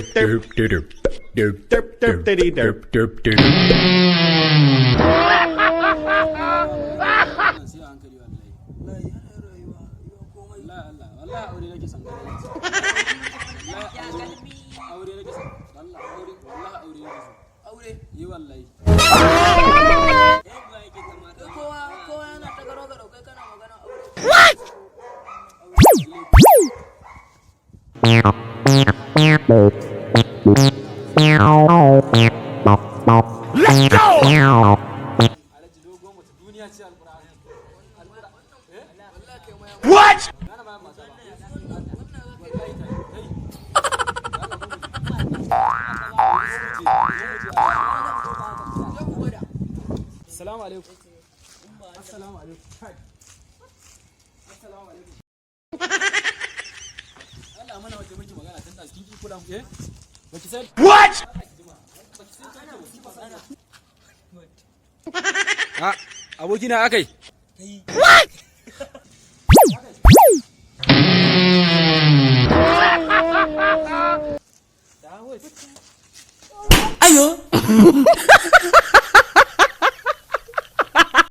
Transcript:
Derp derp derp derp derp derp derp derp derp. Sai a hankali wallahi. Wallahi yana rayuwa rayuwa komai. Wallahi Allah, wallahi aure nake son gani. Wallahi aure nake son. Allah aure, wallahi aure nake so. Aure. Yi wallahi. Kai kowa kowa yana ta garo garo, kai kana magana aure. Alhaji dogon wata duniya ce alqur'ani. Eh? Wallahi kai ma ya What? Gana ma mata ba. wannan za ka yi. Wallahi ta kai. Je ku gwada. Assalamu alaikum. Assalamu alaikum. Assalamu alaikum. Allah mana wata miki magana tun da kin ki kula mu, eh? Baki san What? Ha, abokina akai. What? Ayo.